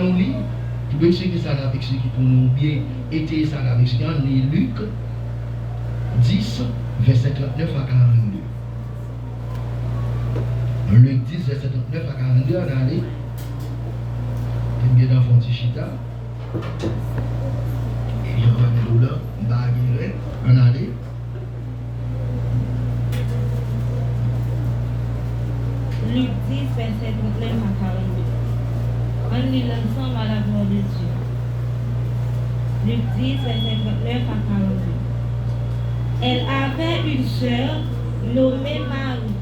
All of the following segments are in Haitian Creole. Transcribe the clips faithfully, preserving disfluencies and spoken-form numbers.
Nou li, pou eksplike sa n ap eksplike pou nou, oubyen eteye sa n ap eksplike, ann li Lik dis, vèsè trannèf a karannde. Lik dis, vèsè trannèf a karannde, ann ale. Te m gentan fè yon ti chita. Jan mwen di w la, m pa gen règ. Ann ale. Lik dis, vèsè trannèf a karannde. Ann li l ansanm à la gloire de Dieu. Lik dis, vèsè trannèf a karannde. Elle avait une sœur nommée Marie,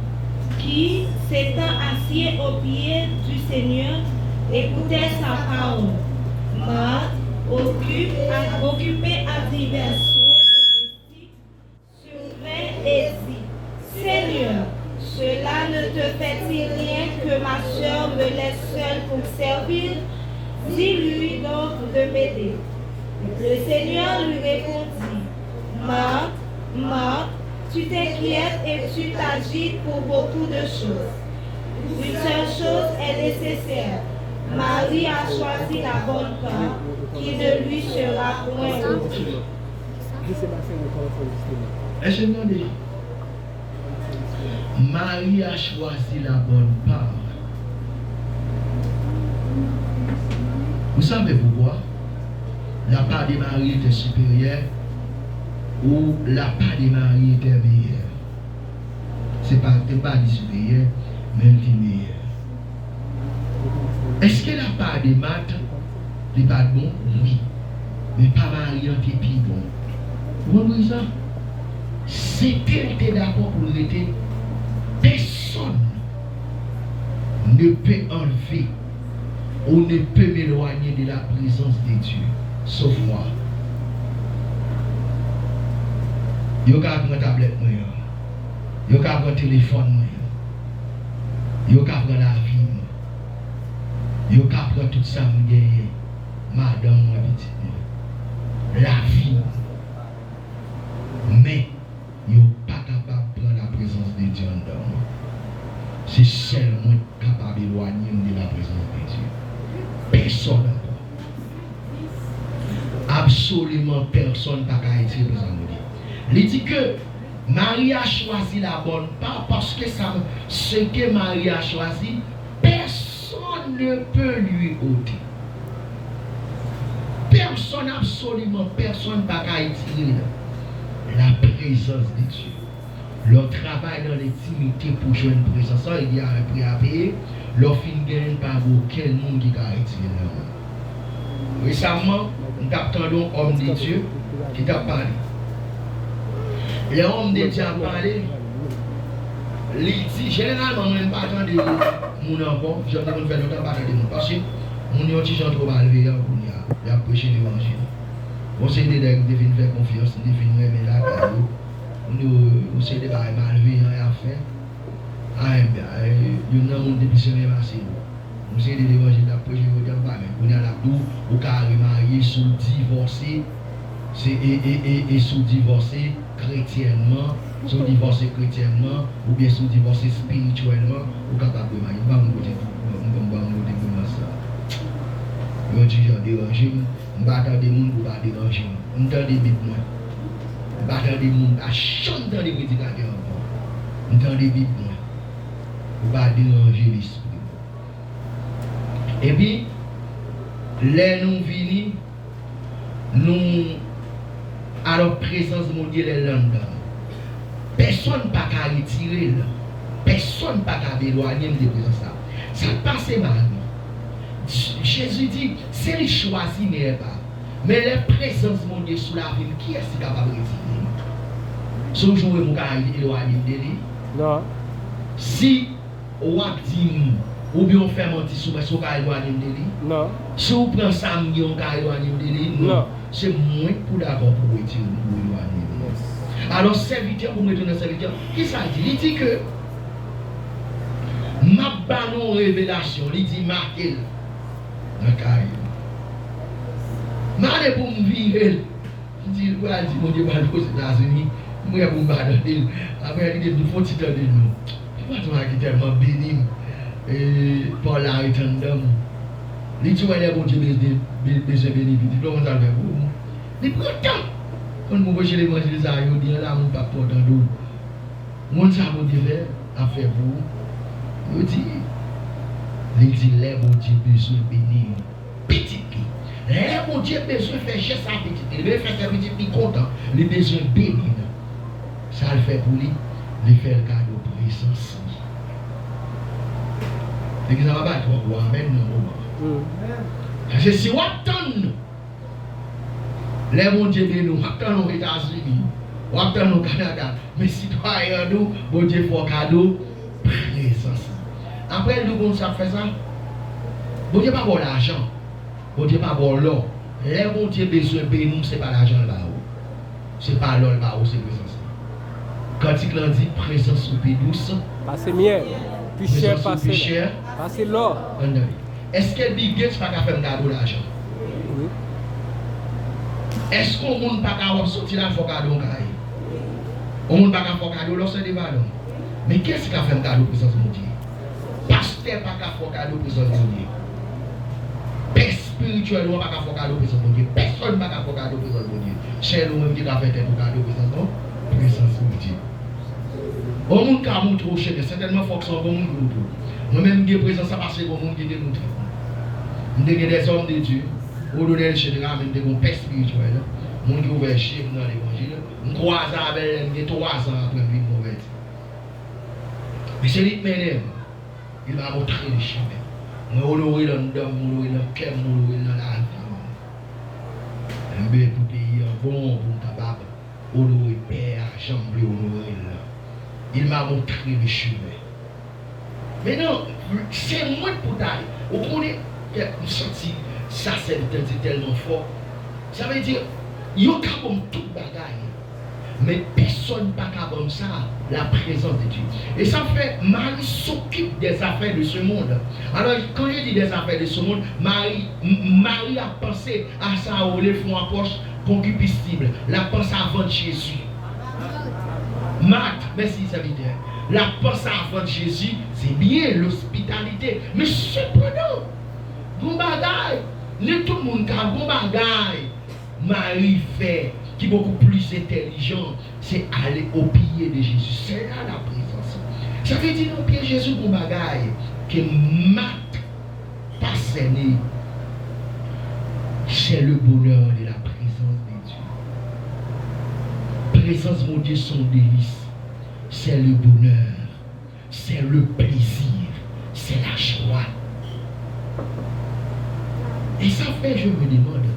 qui, s'étant assise aux pieds du Seigneur, écoutait sa parole. Marthe, occupe à, occupée à divers soins domestiques, survint et dit, Seigneur, cela ne te fait-il rien que ma sœur me laisse seule pour servir? Dis-lui donc de m'aider. Le Seigneur lui répondit, Marthe, Marthe, tu t'inquiètes et tu t'agites pour beaucoup de choses. Une seule chose est nécessaire. Marie a choisi la bonne part qui ne lui sera point ôtée. Èske n tande? Marie a choisi la bonne part. Vous savez pourquoi? La part de Marie était supérieure ou la part de Marie était meilleure? Se pa, te pa li siperyè, men li te meyè. Èske la pa de Mat, li pa t bon? Wi. Men pa Mari an te pi bon. Ou konprann sa? Se ke l te dakò pou l rete. Personne ne peut enlever ou ne peut m'éloigner de la présence de Dieu, sauf moi. Yo ka pran tablèt mwen an. Yo ka pran telefòn mwen an. Yo ka pran lavi mwen. Yo ka pran tout sa m genyen. Madanm mwen, pitit mwen. Lavi mwen. Men, yo pa kapab pran la présence de Dieu anndan mwen. Se sèl mwen k kapab elwanye m de la présence de Dieu. Pèsòn ankò. Absoliman pèsòn pa ka retire prezans Bondye. Li di ke Marie a choisi la bonne part, paske sa, ce que Marie a choisi, personne ne peut lui ôter. Pèsòn, absoliman pèsòn pa ka retire l. La présence de Dieu. Lè w travay nan lentimite pou jwenn prezans lan, il y a un prix à payer. Lè w fin genyen l, pa gen okenn moun ki ka retire l nan men w. Resaman, m t ap tande yon homme de Dieu ki t ap pale. Lè homme de Dieu ap pale, li di, jeneralman, mwen, m pa tande moun ankò, jan m te konn fè lontan, m pa tande moun. Paske moun yon ti jan twò malveyan kounye a, y ap preche levanjil. Bon, se de nèg m te vin fè konfyans, m te vin renmen lakay yo. Moun yo, yon seri de bagay malveyan y ap fè. A, enben, e, youn nan moun te plis renmen pase nou. Yon seri de levanjil n ap preche jodi a, m pa menm. Kounye a, n ap di w, ou ka remarye si w divòse, se, e, e, e, e si w divòse kretyènman, si w divòse kretyènman, oubyen si w divòse espirityèlman, ou kapab remarye. M pa konn kote, m pa konn kote grimans sa. Yon ti jan deranje m. M pa tande moun pou pa deranje m. M tande Bib mwen. M pa tande moun, m pa janm tande predikatè ankò. M tande Bib mwen. Pou pa deranje lespri m. Epi, lè nou vini, nou, alò, prezans Bondye lè l anndan nou. Pèsòn pa ka retire l. Pèsòn pa ka elwanye m de prezans la. Sa k pase Mari? Jezi di, se li chwazi meyè pa. Men lè prezans Bondye sou lavi m, kiyès ki kapab retire m? Si w joure m, ou ka elwanye m de li? Non. Si w ap di m, oubyen w fè manti sou mwen, èske w ka elwanye m de li? Non. Si w pran sa m gen, w ka elwanye m de li? Non. Non. Se mwen k pou dakò pou retire m, pou elwanye m. Yes. Alò, sèvitè, pou m retounen nan sèvitè, kisa l di? Li di ke m ap ba nou yon revelasyon. Li di, make l nan kaye m. M ale pou m vire l. M di, l pral di Bondye pral Ozetazini, m prè pou m pa tande l. Apre, kite m fè yon ti tande l non. Patwon an ki tèlman beni m, e, pawòl la ret anndan m. Li di w lè Bondye be- be- bezwen beni pitit, ou konn sa l fè pou ou? Li pran tan. Konn mwen preche levanjil sa a, yo di an la moun p ap twò tande w. Ou konn sa Bondye fè, ap fè pou ou? Yo di, li di lè Bondye bezwen beni pitit li. Lè Bondye bezwen fè jès a pitit li, li bezwen fè, fè pitit li kontan, li bezwen beni l. Sa l fè pou li? Li fè l kado prezans li. Legliz la pa bay twò gwo amèn nan moman an. Paske si w ap tann lè Bondye beni w, w ap tann w Etazini, w ap tann w Kanada, men sitwayen an di w Bondye fè w kado prezans li. Apre l di w konn sa k fè sa? Bondye pa ba w lajan. Bondye pa ba w lò. Lè Bondye bezwen beni w, se pa lajan l ba ou. Se pa lò l ba ou, se prezans li. Kantik lan di, prezans ou pi dous. Pase myèl, pi chè pase lò. Prezans ou pi chè pase lò. Ann tande. Èske Bill Gates pa ka fè m kado lajan? Wi. Èske yon moun pa ka wè w soti la, l fè w kado yon kay? Yon moun pa ka fè w kado lò, sè de balon. Men kiyès ki ka fè m kado prezans Bondye? Pastè pa ka fè w kado prezans Bondye. Pè espirityèl ou an pa ka fè w kado prezans Bondye. Pèsonn pa ka fè w kado prezans Bondye. Sèl ou menm ki ka fè tèt ou kado prezans, non? Prezans Bondye. Yon moun ka montre w chemen. Sètènman, fòk se yon bon moun ki montre w. Mwen menm, m gen prezans sa paske gon moun ki te montre m. M te gen dèzòm de Dye, Odonèl Chédra, men m te gon pè espirityèl, moun ki ouvè je m nan levanjil. M kwaze avè l lè m gen twazan apre m vin konvèti. Men se li k mennen m. Il m'a montré le chemin. Mwen onore l anndan m, m onore l nan kè m, m onore l nan lavi m. Lè m bezwen pou peyi an bon, pou m kapab onore pè a jan m vle onore l lan. Il m'a montré le chemin. Men non, se mwen k pou t ale. Ou konnen, m santi sa sèvitè di tèlman fò. Sa vle di, yo ka ban m tout bagay, men pèsonn pa ka ban m sa, la présence de Dieu. E sa fè Mari s'occupe des affaires de ce monde. Alors, quand je dis des affaires de ce monde, Mari, M- Mari ap panse a sa yo rele fon an pòch, konkipistib. L ap panse a vant Jezi. Mat, mèsi sèvitè. L ap panse a vant Jezi, se byen, lospitalite. Men sepandan, gon bagay, ni tout moun ka gon bagay Mari fè ki bokou plis entèlijan, se aller aux pieds de Jésus. C'est là la présence. Sa vle di nan pye Jezi gon bagay ke Mat pa sène. C'est le bonheur de la présence de Dieu. Prezans Bondye se yon delis. C'est le bonheur. C'est le plaisir. C'est la joie. E sa fè je me demande,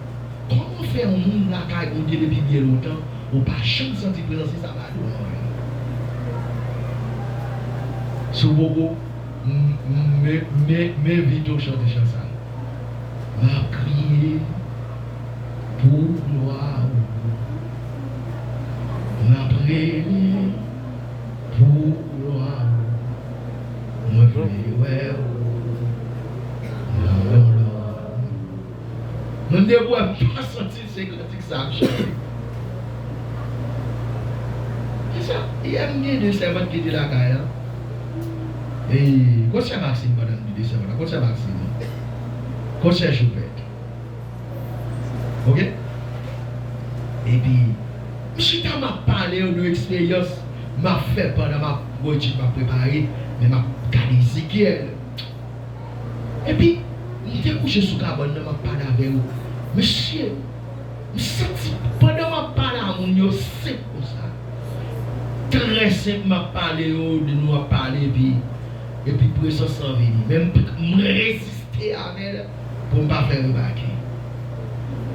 kòman fè yon moun lakay Bondye depi byen lontan, ou pa janm santi prezans li, sa pa dwe anyen. Si w poko, m- m- m- m envite w chante chan sa. M ap kriye pou glwa ou. M ap rele pou glwa ou. Mwen vle wè ou nan yon lòt. Mwen te wè m pa santi se kantik sa ap chante. Se sa, yè m gen de sèvant ki te lakay la. E, konsè Maxime, pandan m di de sèvant la, konsè Maxime, konsè Jouvèt. Oke? Epi, m chita, m ap pale yo de eksperyans m ap fè pandan m ap, bon, etid m ap prepare, men m ap gade Ezekyèl. Epi, m te kouche sou kabann nan, m ap pale avè yo. Mesye, m santi, pandan m ap pale a moun yo, senp konsa. Trè senp, m ap pale yo, de nou ap pale, epi, epi prezans lan vini. Men m, m reziste avè l pou m pa fè remake.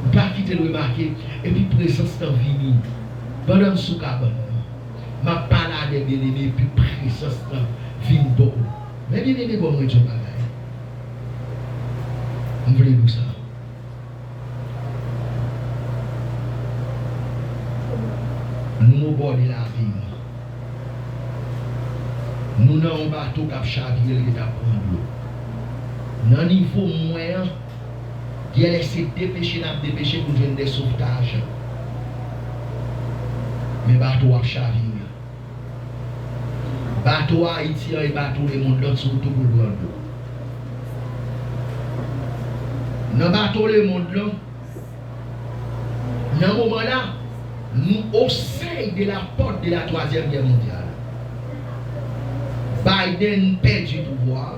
M pa kite l remake, epi prezans lan vini. Pandan m sou kabann nan, m ap pale a de byeneme, epi prezans lan vin bò m. Men byeneme, ban mwen di w bagay. M vle di w sa. Nou o bò de labim. Nou nan yon bato k ap chavire, l gentan pran dlo. Nan nivo m wè an, genlè se depeche n ap depeche pou n jwenn de sovtaj. Men bato ap chavire. Bato Ayiti an e bato lemonn lan sou wout pou l pran dlo. Nan bato lemonn lan, nan moman la, nou o sèy de la pòt de la twazyèm gè mondyal. Biden pèdi pouvwa,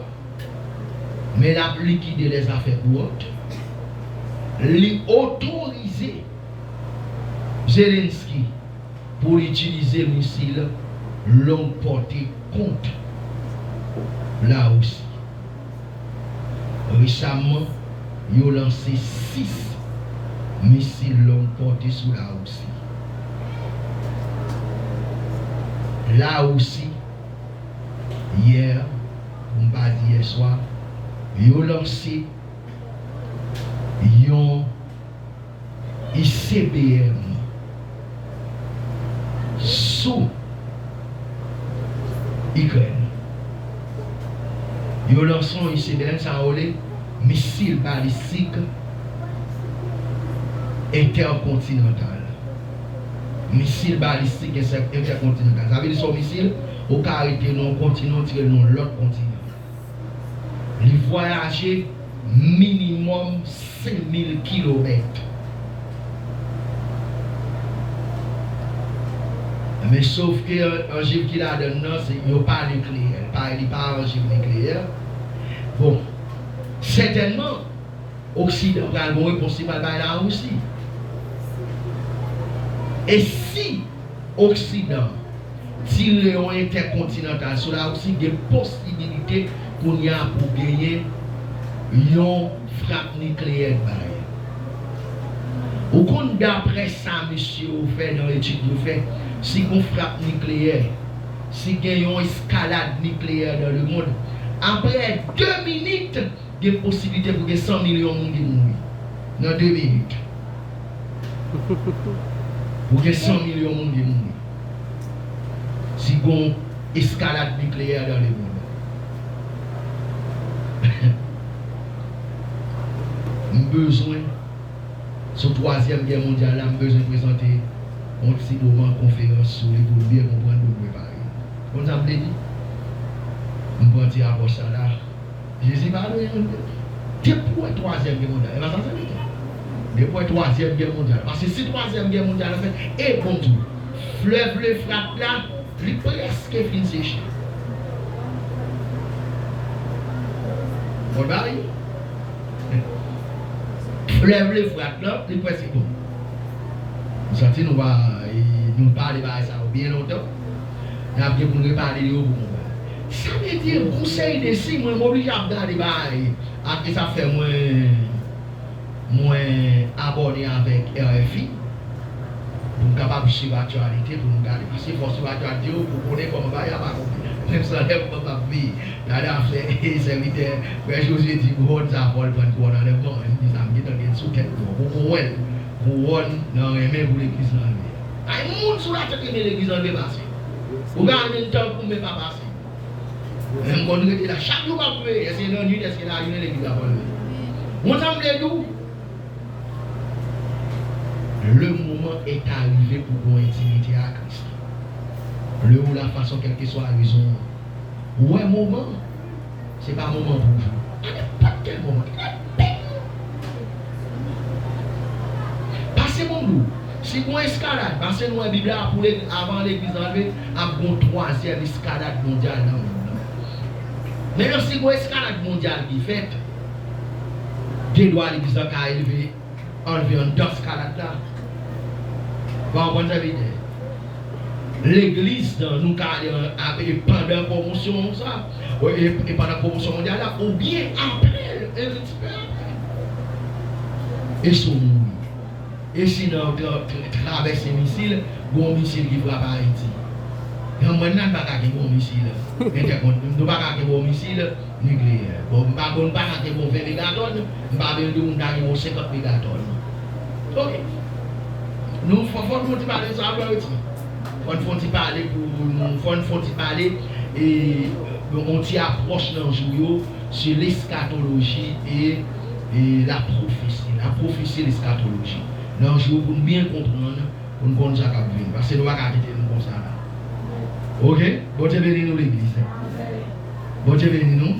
men l ap likide lèzafè kouwant. Li otorize Zelensky pou l itilize misil long pòte kont Larisi. Resaman, yo lanse sis misil long pòte sou Larisi. Larisi, yè, pou m pa di yèswa, yo lanse yon I C B M sou Ikrèn. Yo lanse yon I C B M, sa yo rele misil balistik entèkontinantal. Misil balistik entè-, entèkontinantal. Sa vle di se yon misil, ou ka rete nan yon kontinan, ou tire l nan yon lòt kontinan. Li vwayaje minimòm senk mil kilomèt. Men sof ke anjiv ki ladann nan, se, yo pa nikleyè. Li pa, li pa anjiv nikleyè. Bon, sètènman, Oksidan pral gon repons li pral bay Larisi. E si Oksidan tire yon entèkontinantal sou Larisi, gen posibilite kounye a pou genyen yon frap nikleyè k bay. Ou konn, daprè sa mesye yo fè nan etid yo fè, si gon frap nikleyè, si gen yon eskalad nikleyè dans le monde, apre de minit, gen posiblite pou gen san milyon moun ki mouri nan de minit. Pou gen san milyon moun ki mouri. Si gon eskalad nikleyè dans le monde. M bezwen, sou twazyèm gè mondyal la, m bezwen prezante yon ti moman konferans sou li pou nou byen konprann, pou nou prepare. Konn sa m te di? M pran ti apwòch sa la. Jezi pa lwen, depi w wè twazyèm gè mondyal, e pa sa se li tou. Depi w wè twazyèm gè mondyal, paske si twazyèm gè mondyal la fèt, e bon m di w, flèv Lefrat la, li prèske fin seche. Bon, ba wi. Flèv Lefrat la, li prèske bon. M santi nou pa, e, nou pale bagay sa yo byen lontan. N ap gen pou n repale yo pou konprann. Sa vle di, yon seri de siy, mwen, m oblije ap gade bagay, ak e sa fè mwen, mwen abòne avèk R F I, pou m kapab swiv aktyalite, pou m gade. Paske fò w swiv aktyalite yo, pou w konnen kòman bagay ap akonpli. Menm san lè m p ap viv. Gade afè sèvitè, frè Jozye di kouwòn sa fò l pran kouwòn anlè, bon, m di sa, m gentan gen l sou tèt mwen. Ou poko wè l, kouwòn nan renmen pou legliz lan anlè. Ay, moun sou latè k renmen legliz anlè pase. Ou ka renmen l tankou men pa pase. Men m konn rete la. Chak jou m ap priye, èske nan nuit, èske lajounen legliz la pral leve? Moun sa m vle di w, le moment est arrivé pou gon entimite a Kris. Lè ou la fason, kèlkeswa rezon an, ou wè moman, se pa moman pou w jwe. A nenpòt kèl moman, ki lè pèp ou. Pase pou m di w, si gon eskalad, pase nou wè Bib la, pou le, avan legliz anlve, ap gon twazyèm eskalad mondyal nan mond lan. Mentnan, si gon eskalad mondyal ki fèt, gen dwa legliz lan ka elve anlve anndan eskalad la. Ou pa konprann sa m vle di? Legliz nan nou ka ale an, a, e pandan pwomosyon sa, e, e pandan pwomosyon mondyal la, oubyen apre l, e yon ti pe apre. E si w mouri? E si nan tra-, tra-, travèse misil, gon misil ki frape Ayiti? Nan mòn nan, n pa ka gen bon misil entèkont-, nou pa ka gen bon misil nikleyè. Bon, m pa konn, m pa ka gen bon ven megatòn, m pa vle di w m ta gen bon senkant megatòn. Oke. Nou fò, fò n fon ti pale sa, Florenti. Fò n fon ti pale pou nou, fò n fon ti pale, e, yon ti apwòch nan jou yo, se leskatoloji e, e la pwofesi. La pwofesi, leskatoloji. Nan jou yo, pou n byen konprann, pou n konn sa k ap vini. Paske nou pa ka kite nou konsa la. Oke? Bondye beni nou, legliz. Bondye beni nou.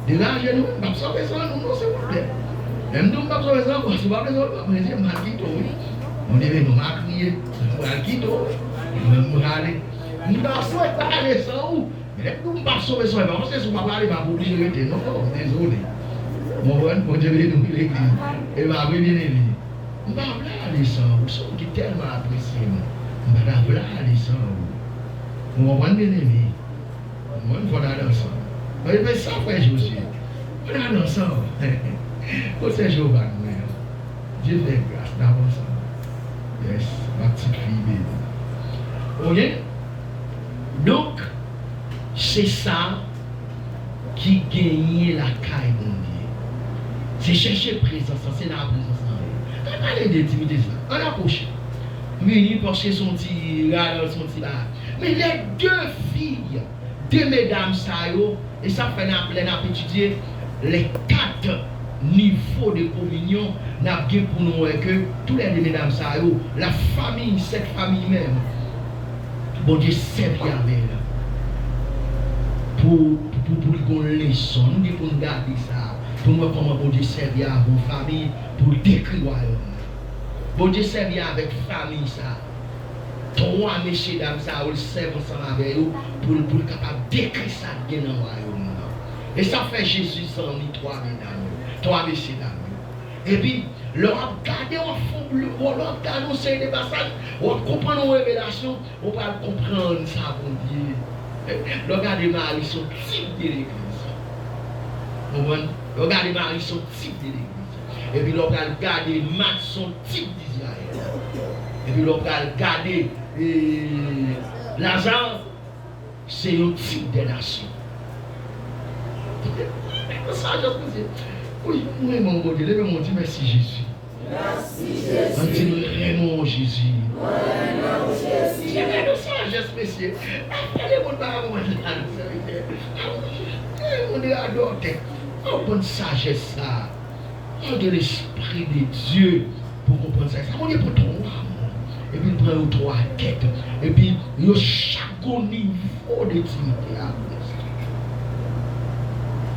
Degaje nou, n ap sove san nou, non, silvouplè. Lè m di w m p ap sove san ou, si w pa vle sove, m ap rete, m pral kite w, wi. Mwen leve non, m a kriye. M pral kite w, wi. Mwen m prale. M ta swete ale san ou. Men lè m di w m p ap sove san ou, e pa paske si w pa prale, m ap oblije rete. Non, dezole. Ou konprann? Bondye beni w, legliz. E pa vre, byeneme? M pa vle ale san ou. Se ou ki tèlman apresye m. M pa ta vle ale san ou. Ou konprann, byeneme? Mwen, fò n al ansanm. Mwen, men sa, frè Jozye. Fò n al ansanm. Kot sè Jewova nou ye? Dye fè gras, n ap ansanm. Yes, m ak ti fi beni. Oke? Donk, se sa ki genyen lakay Bondye. Se chèche prezans lan, se la prezans lan ye. Ann pale de entimite sa. Ann apwoche. Vini, paske se yon ti ralans, se yon ti bagay. Men lè de fi, de medam sa yo, e sa fè n ap, lè n ap etidye lè kat nivo de kominyon, n ap gen pou nou wè ke toulède medam sa yo, la famiy, sèt famiy menm, Bondye sèvi avè l pou, pou, pou l gon leson. Nou gen pou n gade sa, pou n wè kòman Bondye sèvi avè yon famiy pou l dekri wayòm nan. Bondye sèvi avèk famiy sa. Twa mesyedam sa yo, l sèvi ansanm avè yo pou l, pou l kapab dekri sa k gen nan wayòm nan. E sa fè Jezi zanmi twa medam yo, twa mesyedam yo. Epi, lè w ap gade, w ap fon, lè w ap gade yon seri de pasaj, w ap konprann yon revelasyon, ou pral konprann sa Bondye. Lè w gade Mari, se yon tip de legliz. Konprann? Lè w gade Mari, se yon tip de legliz. Epi lè w pral gade Mat, se yon tip Izrayèl. Epi lè w pral gade, e, Laza, se yon tip de nasyon. Sajès, mesye. Wi, m renmen w, Bondye. Leve men w, di, mèsi, Jezi. Mèsi, Jezi. Ann di, m renmen w, Jezi. Mwen renmen w, Jezi. Gade sajès, mesye. Gade moun pa yon moun la, sèvitè. Gade moun radòtè. Yon bon sajès sa. Mande Lespri de Dye pou konprann sa. Sa Bondye pran twa moun, epi l pran yo twa tèt, epi yo chak gon nivo de entimite avè l.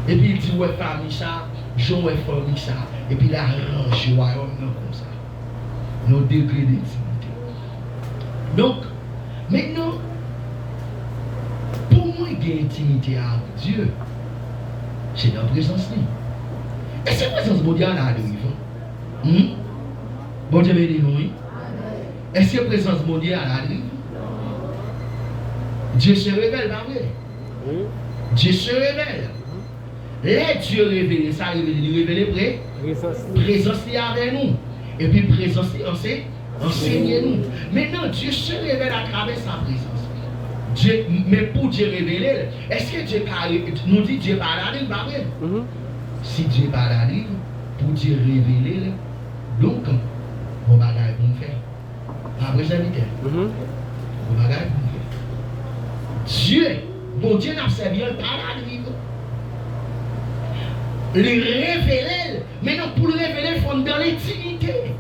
Epi l di, w wè fami sa, jan w wè fami sa, epi l aranje wayòm nan konsa. Yon degre de entimite. Donk, mentnan, pou mwen gen entimite ak Dye, se nan prezans li. Èske prezans Bondye a la deriv? Hmm? Bondye beni nou, wi. Èske prezans Bondye a la deriv? Dieu se révèle, pa vre? Wi. Dieu se révèle. Lè Dye revele, sa revele, li revele pre, prezans li avè nou. Epi prezans li anse, ansenye nou. Mentnan, Dye se revèle atravè sa prezans. Dye, men pou Dye revele l, èske Dye pa re-, nou di Dye pa la deriv, pa vre? Si Dye pa la deriv, pou Dye revele l, donk, gon bagay pou n fè. Pa vre, sèvitè? Gon bagay pou n fè. Dye, Bondye n ap sèvi an, l pa la deriv. Li revele l. Mentnan, pou l revele l, fò n dans l'intimité.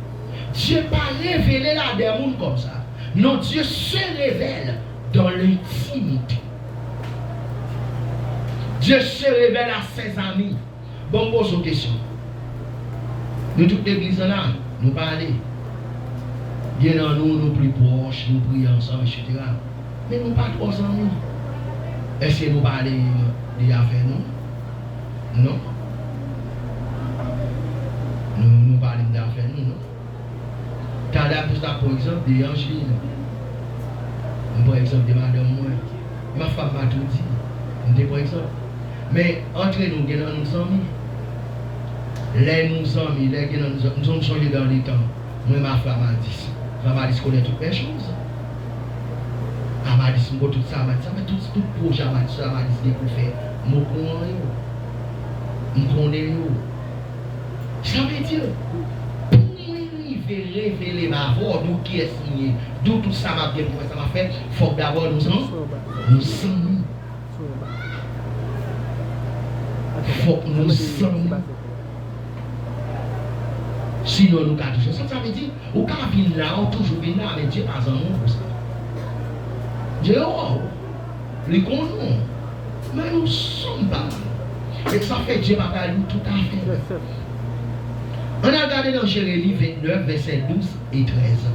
Dye pa revele l a dè moun kòmsa. Non, Dieu se révèle dans l'intimité. Dieu se révèle à ses amis. Bon, m poze w kesyon. Nou tout legliz lan la, nou pale. Gen nan nou, nou pi pwòch, nou priye ansanm, etsetera. Men nou pa twò zanmi. Èske nou pale de afè nou? Non. Nou, nou pale de afè nou, non. Talè a m te sot ap pran egzanp de Angeline. M pran egzanp de madanm mwen. Ma femme m'a tout dit. M te pran egzanp. Men, antre nou, gen nan nou zanmi. Lè nou zanmi, lè gen nan nou zanmi, m sonje dans le temps, mwen, ma femme a dix. Femme a dix connaît toutes mes choses. Amadis, m konn tout sa Amadis, sa fè tout, tout pwojè Amadis, sa Amadis gen pou fè, m okouran yo. M konnen yo. Sa vle di, pou mwen rive revele m avè w, di w kiyès m ye, di w tout sa m ap gen pou fè, sa m ap fè, fòk dabò nou zan-, nou zanmi. Fòk nou zanmi. Sinon, nou ka toujou. Sa sa vle di? Ou ka vin la, ou toujou vin la, men Dye pa zanmi w pou sa. Dye wè w. Li konnen w. Men nou sanm pa mal. E sa fè Dye pa bay nou tout afè. Ann al gade nan Jeremi vennèf, vèsè douz e trèz.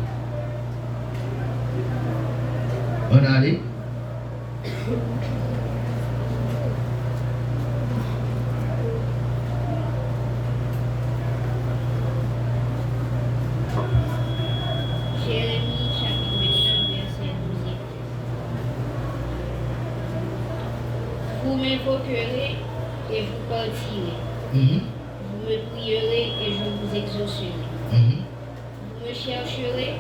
Ann ale. Jeremi, chapit vennèf, vèsè douz e trèz. Vous m'invoquerez et vous partirez. Mhm. Vous me prierez et je vous exaucerai. Mhm. Vous me chercherez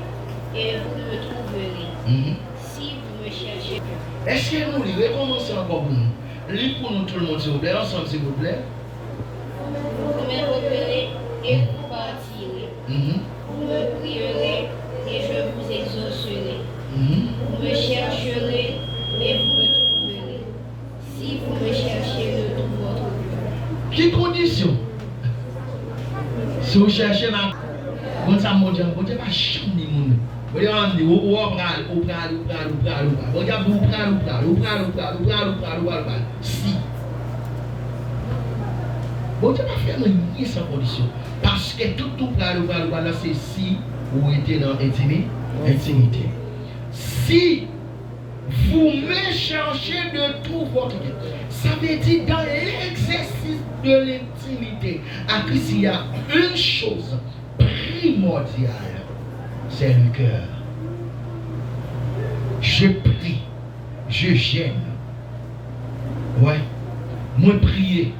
et vous me trouverez. Mhm. Si vous me cherchez. Èske nou li, rekòmanse ankò pou nou? Li pou nou tout le monde, silvouplè, ansanm, silvouplè. Vous m'invoquerez et vous partirez. Mhm. Vous me prierez et je vous exaucerai. Mhm. Vous me chercherez et vous me trouverez. Si vous me cherchez de tout votre cœur. Ki kondisyon? Si w chèche m ak, konn sa Bondye, Bondye pa janm ni moun. Bondye pa janm di, ou, ou pral, ou pral, ou pral, ou pral, ou pral. Bondye ap di, ou pral, ou pral, ou pral, ou pral, ou pral, ou pral, ou pral, ou pral. Si. Bondye pa fè anyen san kondisyon. Paske tout ou pral, ou pral, ou pral la, se si ou rete nan entimi, entimite. Si vous me cherchez de tout votre cœur. Sa vle di, dans l'exercice de l'intimité à Christ, il y a une chose primordiale, c'est le cœur. Je prie, je jeûne. Ouais. Mwen priye,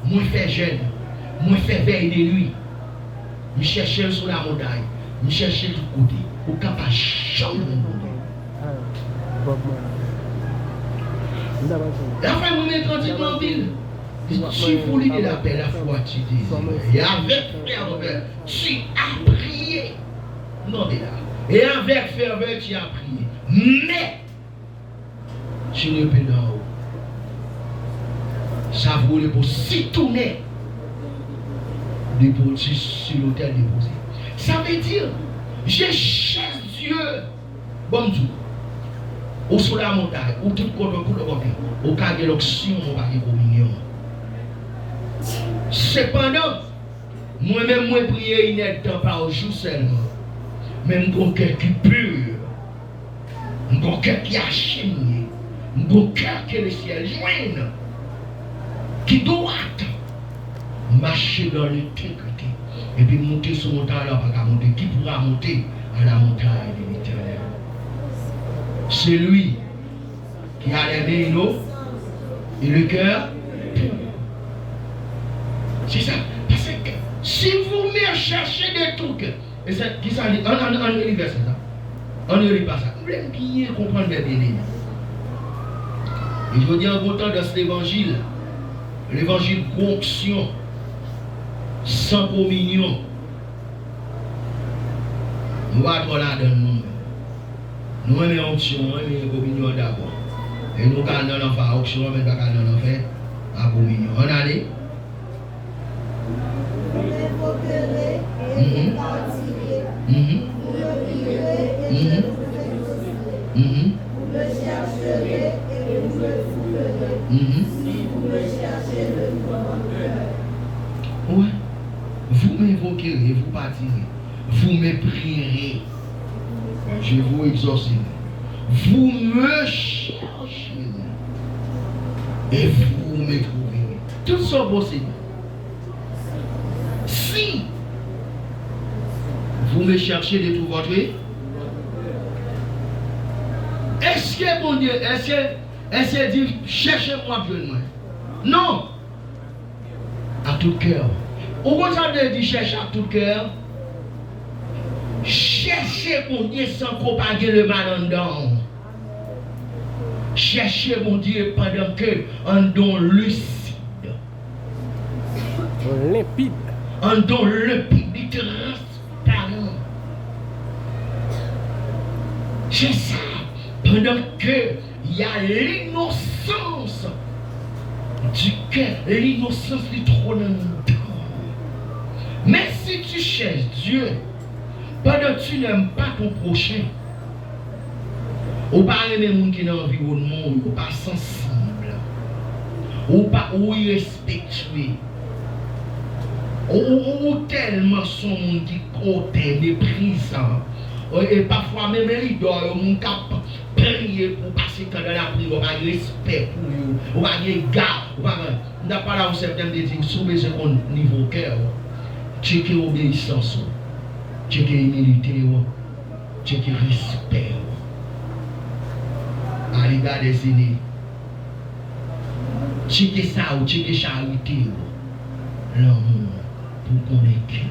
mwen fè jèn, mwen fè vèy de nwi. M chèche l sou lamontay, m chèche l tout kote. Ou ka pa janm jwenn Bondye. Lafwa mwen men kantite anpil. Li di, pour l'idée de la paix, la foi, tu désires. Et avec ferveur, tu as prié. Non, de la. Et avec ferveur, tu as prié. Mais tu ne peux pas. Sa vole pou si tounen depo ti si lotèl depoze. Sa vle di, je chèche Dye. Bon, m di w, ou sou lamontay, ou tout kote, ou kote kote, ou ka gen lonksyon, ou pa gen kominyon. Sepandan, mwen menm, mwen priye inèdtan pa jou sèlman. Men m gon kè ki pi. M gon kè ki achemine. M gon kè ke lesyèl jwenn. Ki dwat. Mache dans l'intégrité. Epi monte sou montay la, pa ka monte. Qui pourra monter à la montagne de l'Éternel? Celui qui a les mains innobles et le cœur pur. C'est ça. Parce que si vous me cherchez de tout cœur, e sa, kisa li, ann, ann, ann reli vèsè sa. Ann reli pasaj. M vle n byen konprann, mes bien-aimés. E jodi a, gon tandans levanjil, levanjil gwo onksyon, san kominyon, nou pa twò ladan l, non. Nou renmen onksyon, nou renmen kominyon an dabò. E nou ka al nan lanfè a onksyon an, men n pa ka al nan lanfè a kominyon. Ann ale. Vous m'invoquerez et vous partirez. Vous me prierez et je vous exaucerai. Vous me chercherez et vous me trouverez. Si vous me cherchez de tout votre cœur. Ouais. Vous m'invoquerez et vous partirez. Vous me prierez. Je vous exaucerai. Vous me chercherez. Et vous me trouverez. Tout sa posib. Si vous me cherchez de tout votre, èske Bondye, èske, èske di, chèche m, w ap jwenn mwen? Non. A tout kè w. Ou konn sa vle di chèche ak tout kè w? Chèche Bondye san ke w pa gen lemal anndan w. Chèche Bondye pandan ke anndan w lisid. Limpid. Anndan w limpid, li transparan. C'est ça. Pendant que il y a l'innocence du cœur, l'innocence li twò nan anndan. Mais si tu cherches Dieu, pendant que tu n'aimes pas ton prochain, ou pa renmen moun ki nan anviwònman w, ou pa sansib, ou pa, ou irespektye. Ou, ou, ou, ou tèlman s on moun ki koten, meprizan. E, e pafwa menm lidè w yo, moun k ap priye pou w pase tan nan lapriyè, yo pa gen respè pou yo, yo pa gen ega, yo pa gen. M t ap pale a yon sè, m te di, si w bezwen konn nivo kè w, tcheke obeyisans ou, tcheke imilite w, tcheke respè w. Ale gade sini. Tcheke sa ou, tcheke charite ou, lanmou an, pou w konnen kè.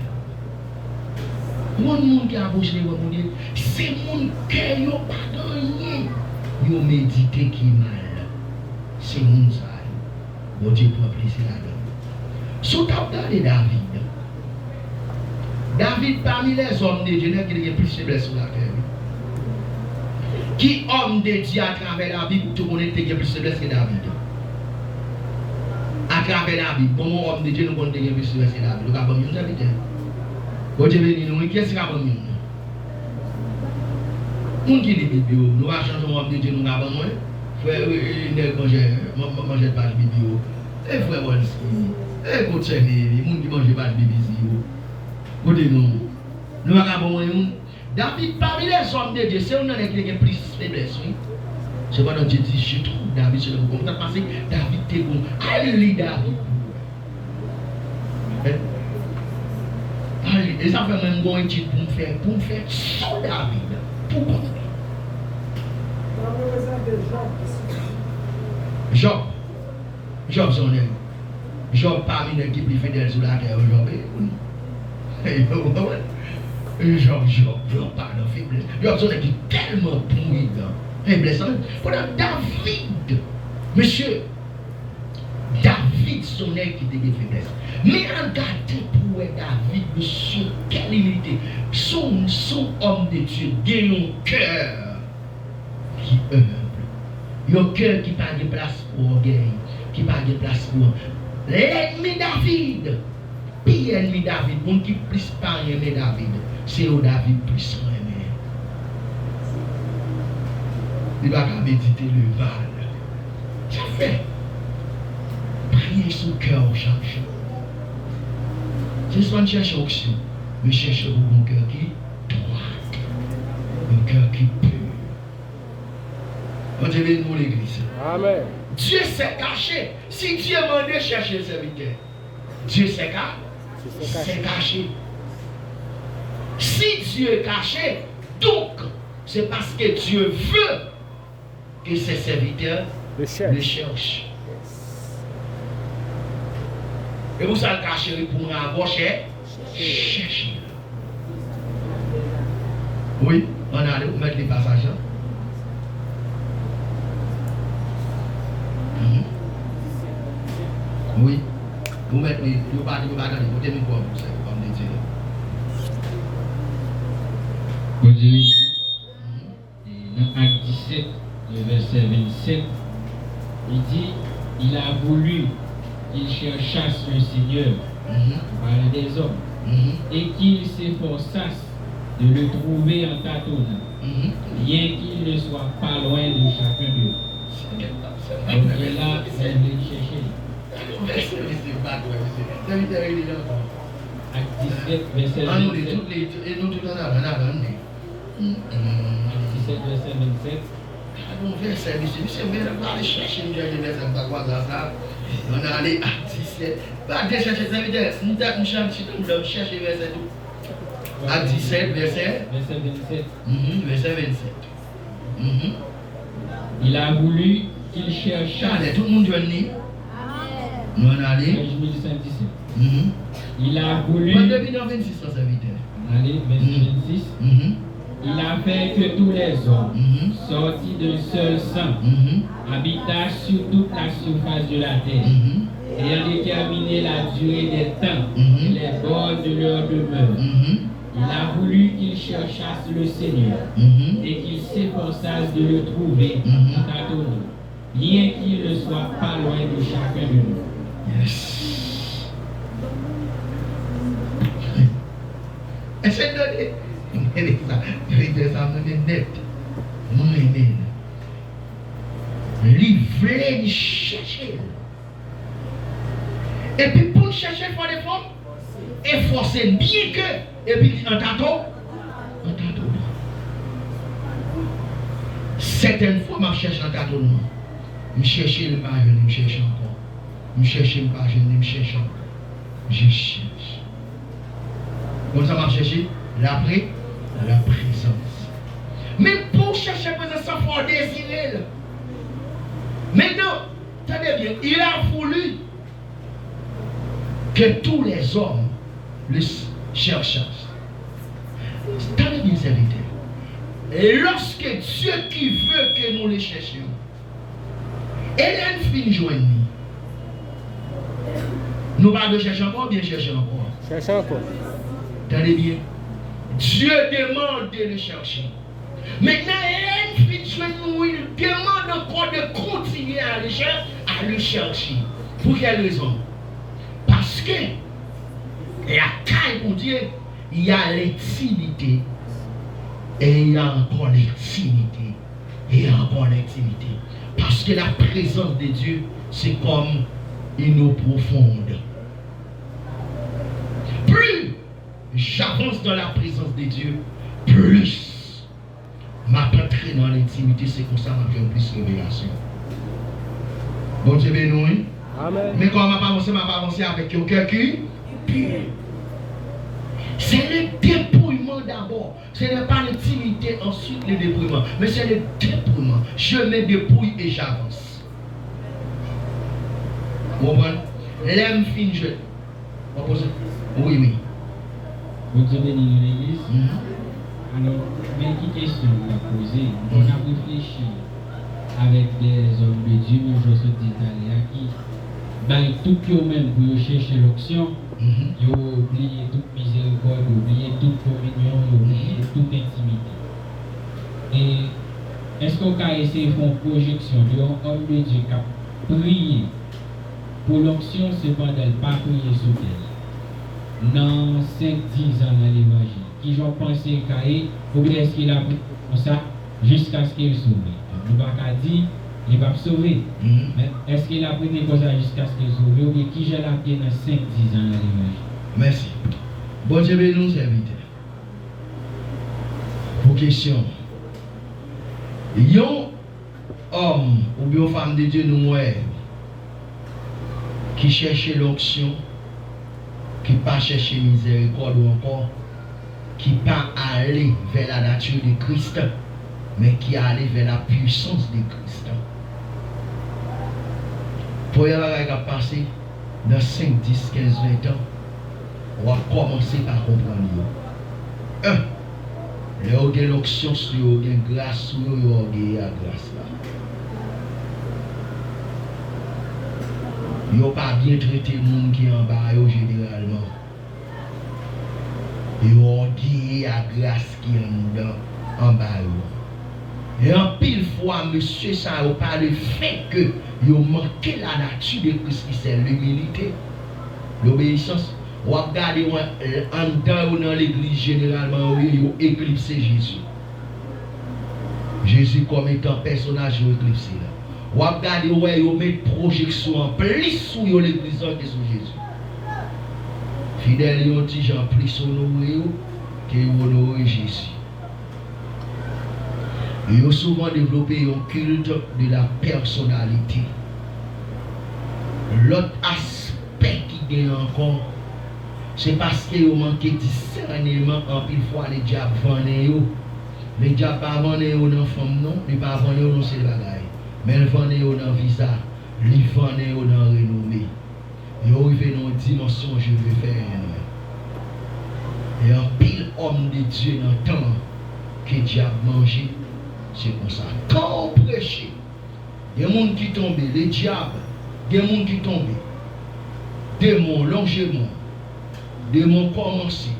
Konn moun ki apwoche devan Bondye, se moun kè yo pa gen anyen. Yo medite ki mal. Se moun sa yo. Bondye pran plezi ladan yo. Si w t ap gade David, David, pami lèzòm de Dye, nèg ki te gen plis feblès sou latè, wi. Ki òm de Dye atravè Labib ou te konnen ki te gen plis feblès ke David? Atravè Labib, ban m yon òm de Dye nou konnen te gen plis feblès ke David. Ou ka ban m youn, sèvitè? Bondye beni nou, wi. Kiyès ki ka ban m youn? Moun ki li Bib yo, nou pa chanje yon òm de Dye nou ka ban mwen? Frè, e, e, nèg manjè, man-, man-, manjè paj Bib yo. E frè Wolski, e kot sè Neyemi, moun ki manje paj Bib isi yo. Kote nou? Nou pa ka ban mwen youn? David, pami lèzòm de Dye, se youn nan nèg ki te gen plis feblès, wi. Sepandan, Dye di, je trouve David selon mon cœur. Sa k pase, David te bon. Al li David pou w wè. Al li. E sa fè mwen, m gon etid pou m fè, pou m fè sou David. Pou konnen. Jòb. Jòb se yon nèg. Jòb pami nèg ki pi fidèl sou latè yo, Jòb ye, wi. Jòb, Jòb, Jòb pa nan feblès. Jòb se yon nèg ki tèlman pridan. Feblès la menm. Pandan David, mesye, David se yon nèg ki te gen feblès. Men al gade pou w wè David, mesye, kèl imilite. Se yon, se yon òm de Dye, gen yon kè ki enb. Yon kè ki pa gen plas pou ògèy, ki pa gen plas pou... Lènmi David, pi ènmi David, moun ki plis pa renmen David, se yo David plis renmen. Li pa ka medite le mal. Sa fè, priye sou kè w chak jou. Sispann chèche onksyon, men chèche pou yon kè ki dwat, yon kè ki pi. Bondye beni nou, legliz. Amèn. Dye sè kache. Si Dye mande, chèche l, sèvitè. Dye sè ka, sè kache. Si Dye kache, donk, se paske Dye vle ke se sèvitè le chèche. E pou sa l kache, wi, pou n avò chè, chèche l. Wi, ann ale, ou mèt li pasaj lan. Mhm. Wi. Ou mèt li, yo pa, yo pa tande, kote mikwo a pou sèvi kòm detire. Bondye beni. Mhm. E nan Ak disèt, le vèsè vennsèt, li di, il a voulu qu'ils cherchassent le Seigneur, en parlant des hommes, et qu'ils s'efforçassent de le trouver en tâtonnant, bien qu'il ne soit pas loin de chacun d'eux. Donk, li la, men vle chèche l. Ak disèt, vèsè vennsèt. Ann nou li tout, li, e nou tout ann ale, ann ale, ann li. Ak disèt, vèsè vennsèt. Gade yon vèsè, misye. Misye menm ale chèche, m chèche vèsè, m pa kwaze sa. Ann ale Ak disèt. Pa de chèche, sèvitè. M te, m chèche, m chèche vèsè tou. Ak disèt, vèsè. Vèsè vennsèt. Mhm, vèsè vennsèt. Mhm. Il a voulu qu'il cherchât. Talè, tout moun jwenn li? Nou ann ale. Page mil cent dix-sept. Mhm. Il a voulu. Pran depi nan vennsis lan, sèvitè. Ann ale, vèsè vennsis. Mhm. Il a fait que tous les hommes, sortis d'un seul sang, habitassent sur toute la surface de la terre, ayant déterminé la durée des temps et les bornes de leur demeure. Il a voulu qu'ils cherchassent le Seigneur et qu'ils s'efforçassent de le trouver en tâtonnant, bien qu'il ne soit pas loin de chacun de nous. Yes. Èske n tande? Mwen renmen sa. Mwen renmen sa, mwen renmen nèt. Mwen renmen l. Li vle n chèche l. Epi pou n chèche l, fò defo. Efòse n byen ke, epi li antato, antato. Sètèn fwa m ap chèche antato nou an. M chèche l, m pa jwenn li, m chèche ankò. M chèche, m pa jwenn li, m chèche ankò. Je cherche. Konn sa m ap chèche? Lapre, laprezans. Men pou w chèche prezans lan, fò w dezire l. Mentnan, tande byen, il a voulu que tous les hommes le cherchassent. Tande byen, sèvitè. Lorsque Dieu qui veut que nous le cherchions, e lè n fin jwenn li, nou pa dwe chèche ankò oubyen chèche ankò? Chèche ankò. Tande byen. Dieu demande de le chercher. Maintenant, lè n fin jwenn nou, il demande encore de continuer à le cher-, à le chercher. Pour quelle raison? Parce que la caille pour Dieu, il y a l'intimité, et il y a encore l'intimité, et il y a encore l'intimité. Parce que la présence de Dieu, c'est comme une eau profonde. Plus j'avance dans la présence de Dieu, plus m ap antre nan lentimite, se konsa m ap jwenn plis revelasyon. Bondye beni w, wi. Amèn. Men kòman m ap avanse? M ap avanse avèk yon kè ki pi. C'est le dépouillement d'abord. Ce n'est pas l'intimité, ensuite le dépouillement. Mais c'est le dépouillement. Je me dépouille et j'avance. Ou konprann? Lè m fin jwenn. Ou poze? Wi, wi. Bondye beni nou, legliz. Mhm. Alò, men ki kesyon m ap poze. Pandan n ap reflechi avèk de zòm de Dye, menm jan w sot di l talè a, ki bay tout yo menm pou yo chèche lonksyon, mhm, yo bliye tout mizerikòd, yo bliye tout kominyon, yo bliye tout entimite. E èske w ka eseye fè yon pwojeksyon de yon òm de Dye k ap priye pou lonksyon, sepandan l pa priye sou tè l? Nan senk, diz an nan levanjil, kijan w panse l ka ye? Oubyen èske l ap rete konsa jiskaske l sove? Donk, nou pa ka di li p ap sove. Mhm. Men èske l ap rete konsa jiskaske l sove? Oubyen kijan l ap ye nan senk, diz an nan levanjil? Mèsi. Bondye beni w, sèvitè. Pou kesyon. Yon òm oubyen yon fanm de Dye nou wè ki chèche lonksyon, ki pa chèche mizerikòd ou ankò, ki pa ale vers la nature de Christ, men ki ale vers la puissance de Christ. Premye bagay k ap pase, nan senk, dis, kenz, ven tan, w ap kòmanse pa konprann yo. En, lè yo gen lonksyon sou yo, yo gen gras sou yo, yo ògeye ak gras la. Yo pa byen trete moun ki anba yo jeneralman. Yo ògeye ak gras ki anndan, anba yo. E anpil fwa, mesye sa yo, pa le fèt ke yo manke la nature de Christ ki se limilite, lobeyisans, w ap gade, wè, anndan yo nan legliz, jeneralman, yo ye, yo eklipse Jezi. Jezi kòm etan pèsonaj, yo eklipse l. W ap gade, wè, yo met pwojeksyon an plis sou yo, legliz lan, ke sou Jezi. Fidèl yo yon ti jan plis onore yo ke yo onore Jezi. Yo souvan devlope yon culte de la personnalité. Lòt aspè ki gen ankò, se paske yo manke disèneman, anpil fwa ledyab vannen yo. Ledyab pa vannen yo nan fanm non, li pa vannen yo nan sèl bagay. Men l vannen yo nan viza, li vannen yo nan renome. Yo rive nan yon dimansyon je veux faire, e anpil òm de Dye nan tan an ke dyab manje, se konsa. Kan w preche, gen moun ki tonbe, ledyab, gen moun ki tonbe. Demon, lonje men w. Demon kòmanse.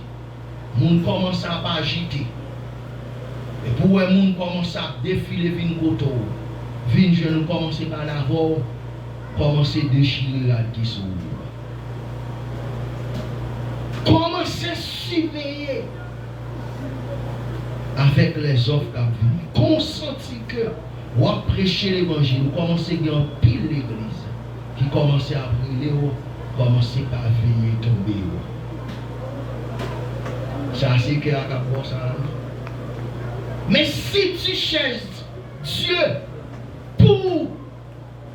Moun kòmanse ap ajite. Epi w wè moun kòmanse ap defile vin kote w. Vin jwenn ou, kòmanse pale avè w. Kòmanse dechire rad ki sou ou. Kòmanse siveye avèk lèzòf k ap vini. Kon w santi ke w ap preche levanjil, ou kòmanse gen anpil legliz ki kòmanse ap rele w, kòmanse pa veye tonbe yo. Sa se kè a k ap ba w sa la. Men si tu cherches Dieu pou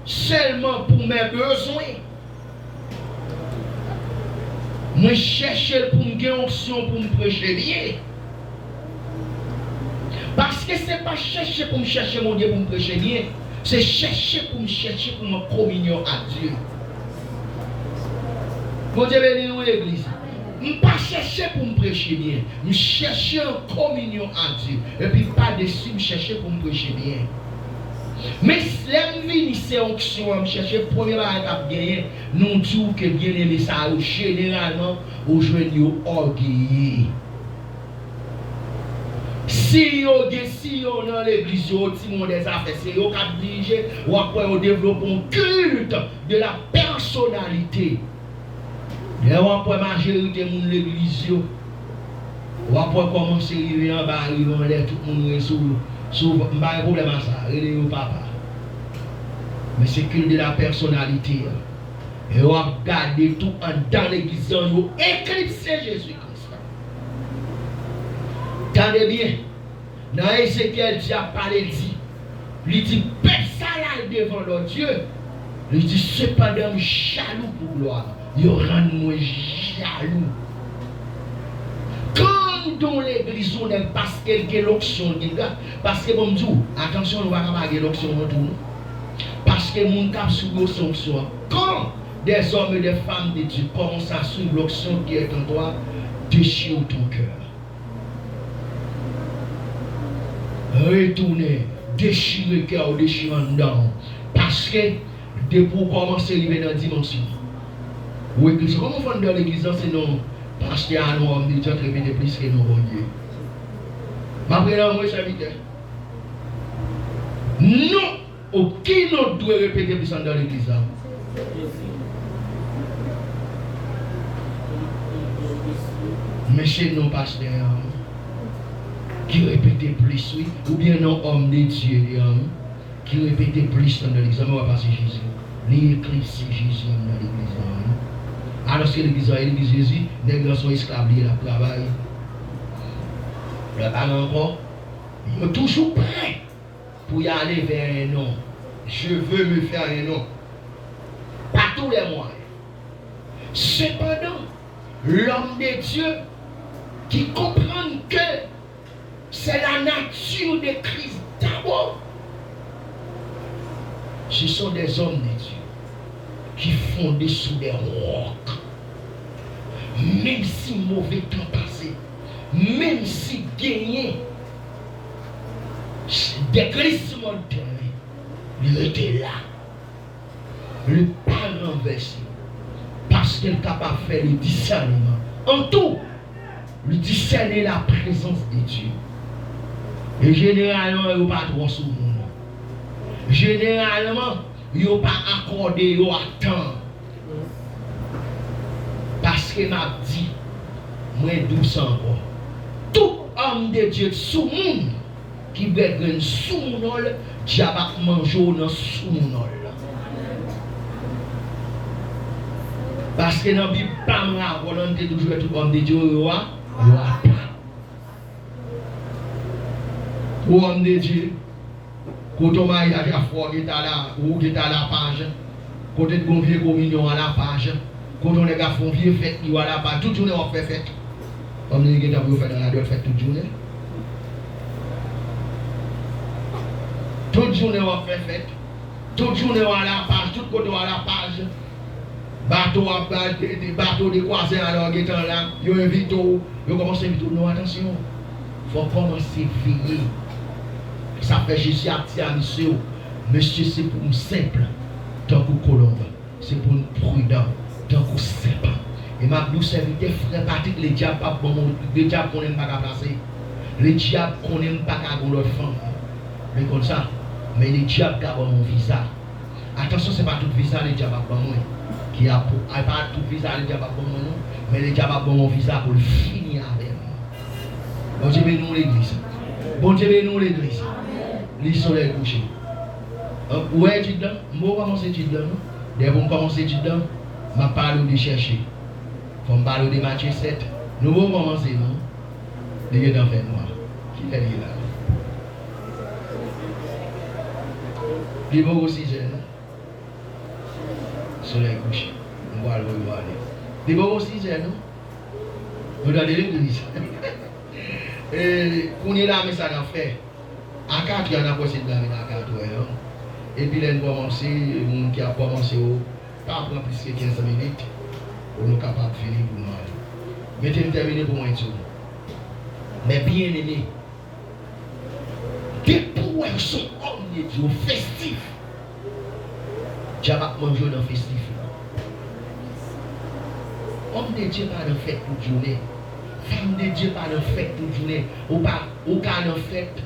sèlman pou mè bezwen, mwen chèche l pou m gen onksyon pou m preche byen. Paske se pa chèche pou m chèche Bondye pou m preche byen. Se chèche pou m chèche pou m an kominyon ak Dye. Bondye beni nou, legliz. M pa chèche pou m preche byen. M chèche an kominyon ak Dye. Epi pa desi m chèche pou m preche byen. Men lè m vini, se onksyon an m chèche. Premye bagay k ap genyen, nou di w ke byeneme sa yo, jeneralman, ou jwenn yo ògeye. Si yo gen, si yo nan legliz yo, yo timoun dèzafè, se yo k ap dirije, w ap wè yo devlope yon culte de la personnalité. Lè w ap wè majorite moun legliz yo, w ap wè kòmanse rive anba, rive anlè, tout moun rele sou, sou, m pa gen pwoblèm a sa, rele yo papa. Men se culte de la personnalité an. E w ap gade tou anndan legliz lan, yo eklipse Jezi Kris. Tande byen, nan Ezekyèl, Dye ap pale, l di, li di, pèp sa l al devan lòt dye, li di, sepandan, m jalou pou glwa m. Yo rann mwen jalou. Kan m don legliz yon nèg paske l gen lonksyon, l gen gra, paske bon, m di w, atansyon, nou pa ka pa gen lonksyon an tou, non. Paske moun k ap swiv yo se onksyon an. Quand des hommes et des femmes de Dieu commencent à suivre l'onction qui est en toi, déchire ton cœur. Retounen, dechire kè w, dechire anndan w. Paske, depi w kòmanse rive nan dimansyon, ou eklipse. Kòman w fè anndan legliz lan, se non pastè a, non òm de Dye an, repete plis ke non Bondye. M ap rele anmwe sèvitè. Non! O ki non dwe repete plis anndan legliz la? Men se non pastè an ki repete plis, wi. Oubyen non òm de Dye an ki repete plis anndan legliz la. Men w ap pase Jezi. Li eklipse Jezi anndan legliz la, wi. Alòske legliz la, e legliz Jezi, nèg lan se yon esklav li ye, l ap travay. Lè pa gen ankò, yo toujou prè pou y ale vè yon non. Je veux me faire un nom. Par tous les moyens. Sepandan, lòm de Dye ki konprann ke c'est la nature de Christ d'abord, ce sont des hommes de Dieu qui fondés sur des rocs. Menm si move tan pase, menm si genyen de glisman de tèren, li rete la. Li pa ranvèse. Paske l kapab fè le disèneman. An tou, li disène la prezans de Dye. E jeneralman, yo pa twò sou moun. Jeneralman, yo pa akòde yo a tan. Paske m ap di, mwen di w sa ankò, tout òm de Dye sou moun ki bwè grenn soumounòl, dyab ap manje w nan soumounòl. Paske nan Bib pa m rapò lan, nou te toujou wè tout òm de Dye yo a, yo apa. Ou òm de Dye, kote yon maryaj ap fè, w gentan la, ou gentan la paj. Kote t gon vye kominyon a la paj. Kote yon nèg ap fè yon vye fèt, li w a la paj. Tout jounen w ap fè fèt. Òm de Dye gentan pou yo fè nan radòt fèt tout jounen. Tout jounen w ap fè fèt. Tout jounen w a la paj, tout kote w a la paj. Bato ap ba-, de, de, bato de kwazè a la w gentan la, yo envite w, yo kòmanse envite w. Non, atansyon. Fò w kòmanse veye. Sa fè Jezi ap di a misye yo, mesye, se pou m senp, tankou kolonb. Se pou n pridan, tankou sèpan. E m ap di w, sèvitè, frè Patrick, ledyab p ap ban w, ledyab konnen m pa ka plase. Ledyab konnen m pa ka gon lòt fanm. Men konn sa, men ledyab ka ban m yon viza. Atansyon, se pa tout viza ledyab ap ban mwen. Ki ap, a pa tout viza ledyab ap ban mwen, non. Men ledyab ap ban mwen yon viza pou l fini avè m. Bondye beni w, legliz. Bondye beni w, legliz. Li solèy kouche. Ou wè etid lan? M poko kòmanse etid lan, non. Depi m kòmanse etid lan, m ap pale w de chèche. Fò m pale w de Matye sèt. Nou poko kòmanse, non. Li gentan fè nwa. Kilè li ye la? Li poko sizè non. Solèy kouche. M pral voye w ale. Li poko sizè non. Nou tande legliz. E, kounye la, men sa n ap fè. A katrè a, n ap wè si n ta vin a katrè an. Epi lè n kòmanse, moun ki ap kòmanse yo, pa pran plis ke kenz minit, pou nou kapab fini pou nou ale. Mete m tèmine pou mwen di w. Men byeneme, depi w wè yon òm de Dye festif, dyab ap manje w nan festif la. Òm de Dye pa nan fèt tout jounen. Fanm de Dye pa nan fèt tout jounen. Ou pa, ou ka nan fèt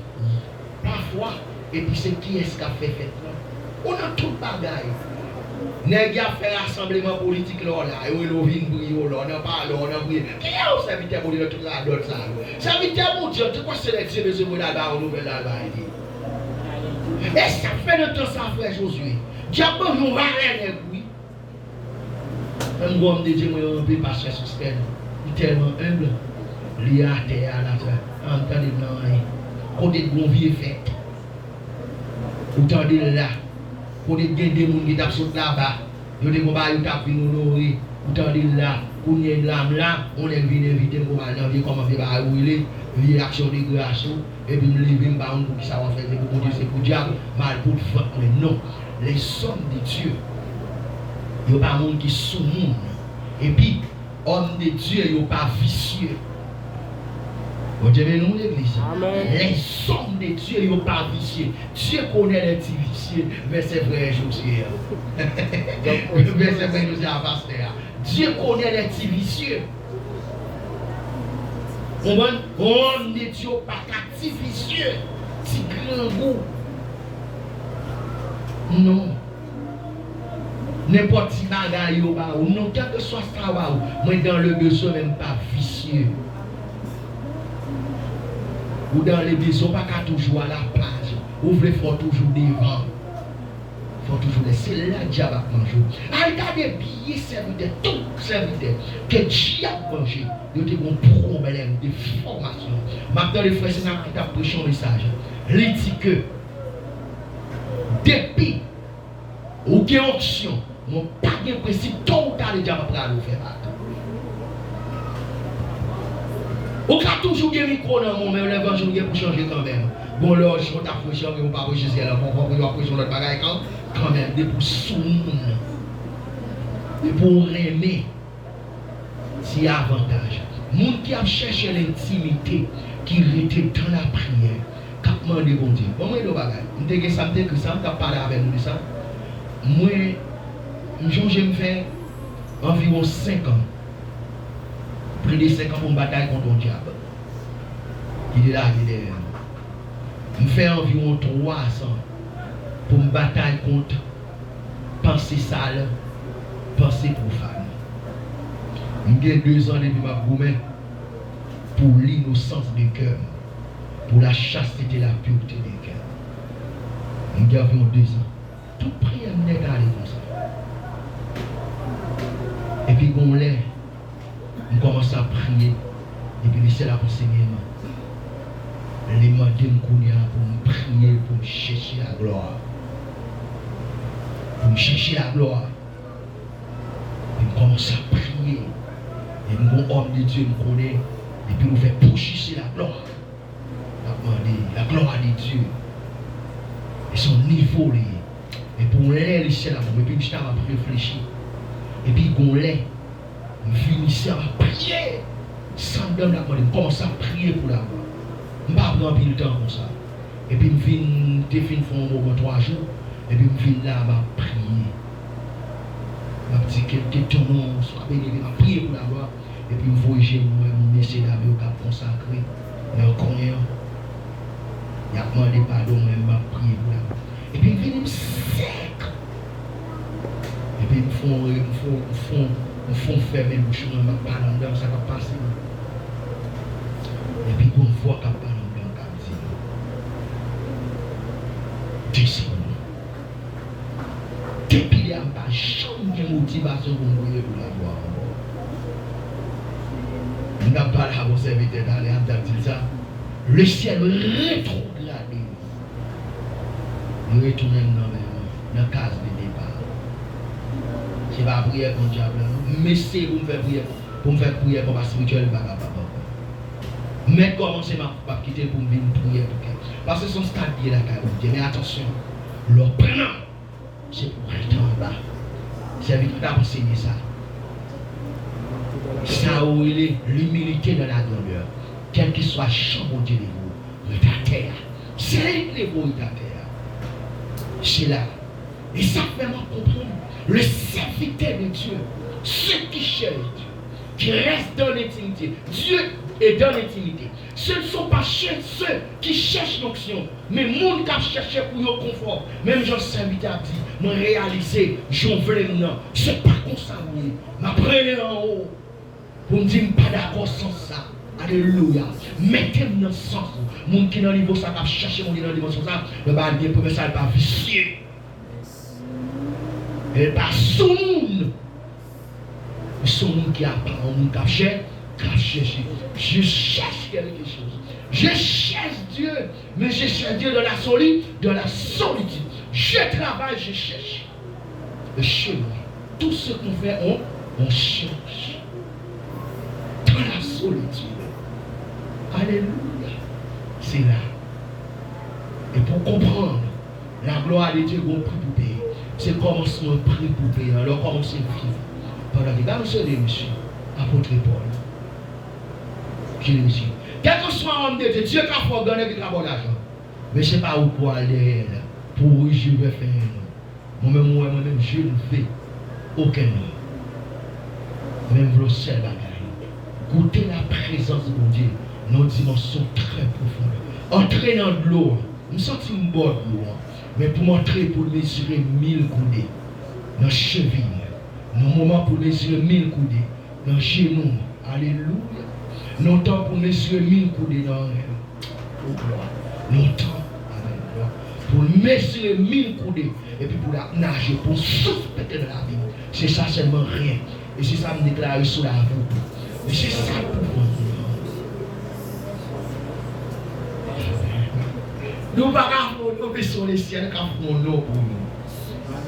pafwa, epi se kiyès k ap fè fèt lan? Ou nan tout bagay. Nèg y ap fè rasanbleman politik lè w la, yo rele w vin priye, w la, w nan palè, w nan priye. Kilè w sèvitè Bondye nan tout radòt sa yo? Sèvitè Bondye, te kwè se lè Dye bezwen mwen al ba yon nouvèl, al ba li. E sa k fè nan tan sa, frè Jozye, dyab manje yon valè nèg, wi. Menm gwo òm de Dye mwen yo anpil, pastè Sosten, li tèlman enb, li atè a la, sa, an tande m nan anyen. Kote t gon vye fèt, ou tande l la. Kote t gen de moun ki t ap sot laba, yo te gon bagay yo t ap vin onore, ou tande l la. Kounye a la m la, yon nèg vin envite m pou m al nan vye, kòman vye bagay ou rele, vye aksyon de gras ou. Epi m leve, m pa konn poukisa w ap fè, se pou Bondye, se pou dyab, m al pot vant mwen. Non. Lèzòm de Dye, yo pa moun ki sou moun. Epi, òm de Dye, yo pa visye. Bondye beni w, legliz. Amèn. Lèzòm de Dye, yo pa visye. Dieu connaît les petits vicieux, vèsè frè Jozye a. Vèsè frè Jozye a, pastè a. Dieu connaît les petits vicieux. Konprann? Òm de Dye pa ka ti visye, ti grangou. Non. Nenpòt ti bagay yo ba ou. Non, kèlkeswa sa yo ba ou. Mwen dans le besoin, men m pa visye. Ou dans le besoin, ou pa ka toujou a la paj. Ou vle fè w toujou devan. Fò toujou lè se la dyab ap manje w. Al gade byen sèvitè, tout sèvitè ke dyab manje, yo te gon pwoblèm de fòmasyon. M ap tande frè Senap ki t ap preche yon mesaj. Li di ke depi ou gen onksyon, men w pa gen prensip, to ou talè dyab ap rale w fè bak. Ou ka toujou gen mikwo nan men w, men levanjil ou gen pou chanje kanmenm. Bon, lè w ap preche, anben ou pa preche syèl la, w ap preche yon lòt bagay kan, kanmenm. Depi w sou moun, depi w renmen, se avantaj. Moun ki ap chèche lentimite, ki rete dans la prière, k ap mande Bondye. Bon, mwen di w bagay. M te gen sa, m te ekri sa, m t ap pale avè nou de sa. Mwen, m chonje m fè anviwon senk an. Plis de senk an pou m batay kont yon dyab ki te lage dèyè m. M fè anviwon twa zan pou m batay kont panse sal, panse pwofàn. M gen de zan depi m ap goumen pour l'innocence de cœur, pour la chasteté, la pureté de cœur. M gen anviwon de zan. Tout priyè m nèt ale konsa. Epi gon lè, m kòmanse ap priye, epi Lesyèl ap anseye m. Li mande m kounye a pou m priye, pou m chèche laglwa. Pou m chèche laglwa. Epi m kòmanse ap priye. Epi m gon òm de Dye m konnen, depi l ouvè bouch li, se laglwa. L ap mande, la gloire de Dieu. E se yon nivo li ye. Epi yon lè, Lesyèl ap ban m, epi m chita m ap reflechi. Epi gon lè, m vini isit, m ap priye. Sa anndan m la ap mande, m kòmanse ap priye pou laglwa. M pa pran anpil tan konsa. Epi m vin, m te fin fè yon moman twa jou, epi m vin la, m ap priye. M ap di, que, que ton nom soit béni, epi m ap priye pou laglwa. Epi m voye je m, m wè mesye dam yo k ap konsakre nan kwen an. Y ap mande padon, mwen menm m ap priye pou laglwa. Epi m vini m sèk. Epi m fè yon, m fè yon, m fè yon, m fè yon fèmen bouch mwen, m ap pale anndan m sa k ap pase m. Epi gon vwa k ap pale anndan m k ap di m, desann. Depi lè a m pa janm gen motivasyon pou m priye pou laglwa ankò. M t ap pale ak yon sèvitè talè a, m t ap di l sa, Le syèl retwograde. Li retounen nan men mwen, nan kaz de depa. Se pa priyè kont dyab la, non. M eseye pou m fè priyè, pou m fè priyè konba espirityèl, m pa kapab ankò. M mèt kòmanse, m ap, m ap kite l pou m vin priye pou kèk. Paske se yon stad li ye lakay Bondye. Men atansyon, lè w pran, se pou w al tan anba. Sèvitè t ap ansenye sa. Sa yo rele l'humilité dans la grandeur. Kèlkeswa jan Bondye leve w, ret atè a. Se li ki leve w, ret atè a. Se la. E sa fè mwen konprann, le serviteur de Dieu, ceux qui cherchent Dieu, qui restent dans l'intimité. Dieu est dans l'intimité. Ce ne sont pas ceux, ceux qui cherchent l'onction, men moun k ap chèche pou yo konfò. Menm jan sèvitè ap di, mwen reyalize, jan w vle m nan, se pa konsa m ye. M ap rele anwo pou m di m pa dakò sans sa. Alelouya. Mete m nan sans ou. Moun ki nan nivo sa k ap chèche Bondye nan dimansyon sa, yo ba l byen premye sa, l pa visye. E pa sou moun. Sou moun ki apa, yon moun k ap chè, k ap chèche. Je cherche quelque chose. Je cherche Dieu, mais je cherche Dieu dans la soli-, dans la solitude. Je travaille, je cherche le chemin. Tout ce qu'on fait, on, on cherche. Dans la solitude. Alelouya. Se la. E pou konprann, la gloire de Dieu gon pri pou peye. Se kòmansman pri pou peye an. Lè w kòmanse viv pandan ke, gade yon serye mesye, apot Pòl. Kèlkeswa òm de Dye, Dye ka fè w grannèg, li ka ba w lajan. Men se pa ou pou al dèyè l, pou ou riche vè fè non. Mwen menm, mwen, mwen menm, je ne veux aucun homme. Men m vle yon sèl bagay. Goute la prezans Bondye nan yon dimansyon trè pwofondè. Antre nan dlo an. M santi m bò dlo an. Men pou m antre, pou l mezire mil koude nan cheviy mwen. Nan moman pou l mezire mil koude nan jenou m. Alelouya. Nan tan pou l mezire mil koude nan ren m. O glwa. Nan tan, alelouya. Pou l mezire mil koude, epi pou l ap naje, pou souf pete nan lavi m. Se sa sèlman, ryen. E se sa m deklare sou lavi w. E se sa l pou fè. Nou pa ka fè yon non, men se lesyèl k ap fè yon non pou nou.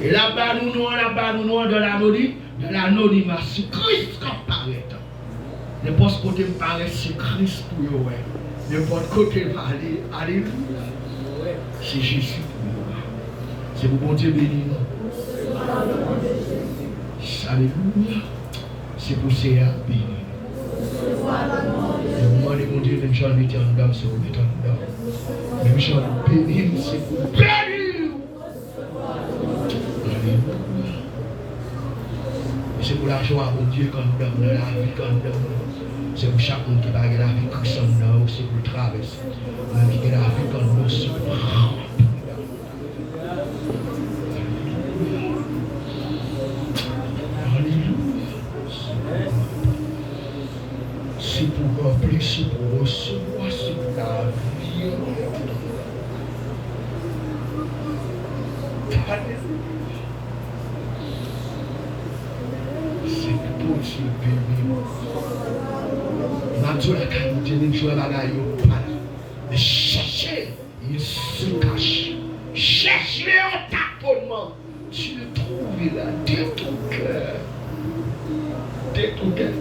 E l ap ba nou non an, l ap ba nou non an dans l'anony-, dans l'anonymat. Se Kris k ap parèt. Nenpòt kote m parèt, se Kris pou yo wè. Nenpòt kote m ale, alelouya, se Jezi pou yo wè. Se pou Bondye beni nou. Alelouya. Se pou Seyè a beni nou. E m mande Bondye, menm jan l mete anndan m, se pou l mete anndan m. Menm jan l beni m, se pou l beni nou. Alelouya. E se pou lajwa Bondye k anndan m nan, lavi k anndan m nan. Se pou chak moun ki pa gen lavi Kris anndan yo, se pou l travèse. Moun ki gen lavi k anndan yo, se pou l ranpli. Alelouya. Alelouya. Se pou ranpli, se pou resevwa, se pou lavi. Alelouya. Se pou Bondye beni nou. M ap di w lakay Bondye, menm jan bagay yo pa la. Men chèche, il se cache. Chèche an tatonman. Tu le trouveras de tout cœur. De tout cœur.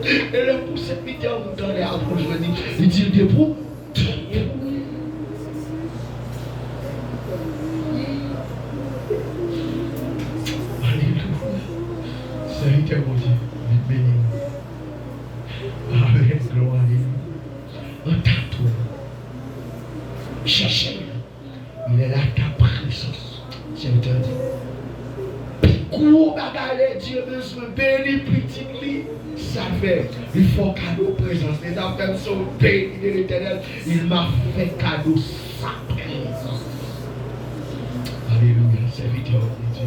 E lè pou sèvitè a ou tande apre jwenn li, li di l de pou, de pou. Alelouya. Sèvitè Bondye, li beni nou. Amèn. Glwa a Bondye. An tatonman. Chèche. Il est là, ta présence. Sèvitè a di, pi gwo bagay lè Dye bezwen beni pitit li, sa l fè, li fè w kado prezans li. Sa fè m se yon beni de Letènèl. Il m'a fait cadeau sa présence. Alelouya, sèvitè a Bondye.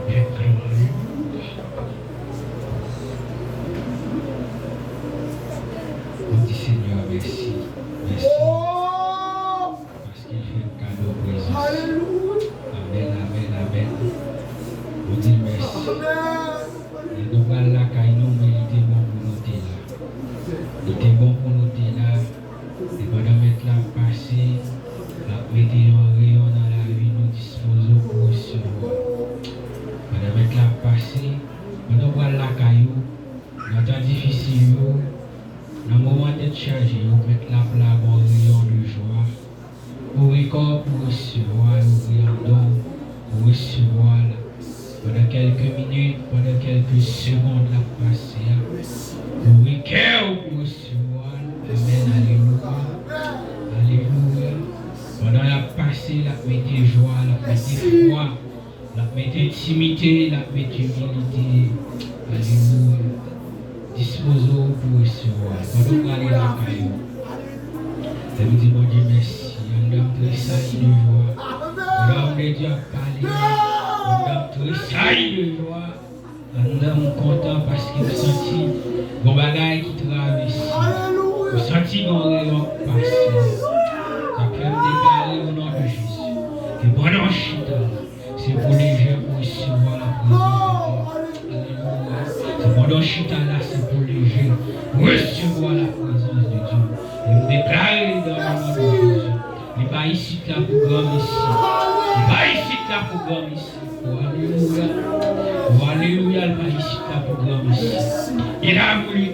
Amèn, glwa, alelouya. Nou di Senyè a mèsi. Mèsi. Oh! Paske l fè n kado prezans. Alelouya. Amèn, amèn, amèn. Nou di l mèsi. Amèn. Lè nou pral lakay nou, men li te bon pou nou te la. Li te bon pou nou te la. E pandan mèt la ap pase, l ap mete yon reyon nan lavi nou, dispoze w pou resevwa. Pandan mèt la ap pase, pandan w pral lakay ou, nan tan difisil yo, nan moman tèt chaje yo, mèt la ap lage yon reyon de jwa. Ouvri kò w pou resevwa l, ouvri anndan w pou resevwa l. Pandan kèlke minit, pandan kèlke segonn l ap pase a, ouvri kè w pou resevwa l. Amèn, alelouya, alelouya. Pandan l ap pase, l ap mete jwa, l ap mete fwa, l ap mete entimite, l ap mete imilite. Alelouya. Dispoze w pou resevwa l. Pandan w prale lakay ou, lè m di Bondye mèsi, anndan m tresayi de jwa. Pandan òm de Dye ap pale a, anndan m tresayi de jwa. Anndan m kontan paske m santi gon bagay ki travèse. M santi gon reyon k pase. Sa fè m deklare o non de Jezi ke pandan w chita la, se pou lejè pou resevwa laprezans de Dye. Alelouya. Se pandan w chita la, se pou lejè resevwa laprezans de Dye. E m deklare dan le non de Jezi, li pa isit la pou granmesi. Li pa isit la pou granmesi. O alelouya. O alelouya, li pa isit la pou granmesi. Li la pou li